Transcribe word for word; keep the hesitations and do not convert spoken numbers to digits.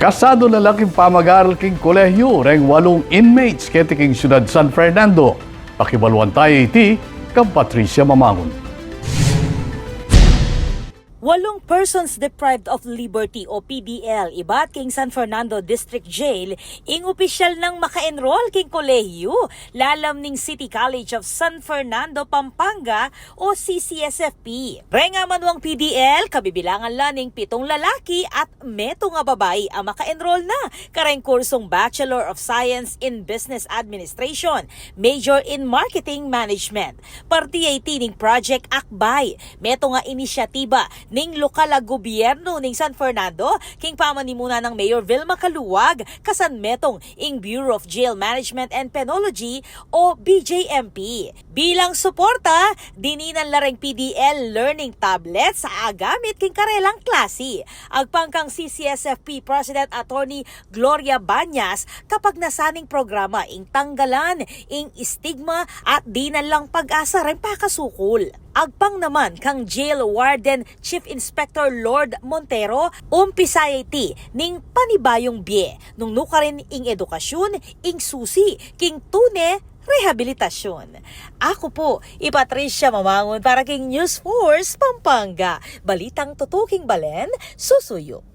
Asadu na la king pamag-aral king kolehiyu reng walung inmates keti king syudad San Fernando. Pakibaluan taya iti kang Patricia Mamangun. Walung persons deprived of liberty o P D L ibat king San Fernando District Jail ing opisyal nang maka-enroll king kolehiyu, lalam ning City College of San Fernando, Pampanga o C C S F P. Reng amanuang P D L, kabibilangan la ning pitung lalaki at metung a babai a maka-enroll na kareng kursung Bachelor of Science in Business Administration, major in Marketing Management. Parti ya iti ning Project Akbay, metung a inisyatiba ning lokal a gobyerno ning San Fernando king pamanimuna nang Mayor Vilma Caluag, kasan metung ing Bureau of Jail Management and Penology o B J M P. Bilang suporta, dininan la reng P D L learning tablets a agamit king karelang klasi. Agpang kang C C S F P President Attorney Gloria Bañas, kapagnasan ning programa ing tanggalan ing istigma at dinan lang pag-asa reng pakasukul. Agpang naman kang Jail Warden Chief Inspector Lord Montero, umpisa ya iti ning panibayung bie nung nukarin ing edukasyun ing susi king tune rehabilitasyun. Aku pu i Patricia Mamangun para king News Force Pampanga. Balitang tutuking balen, susuyu.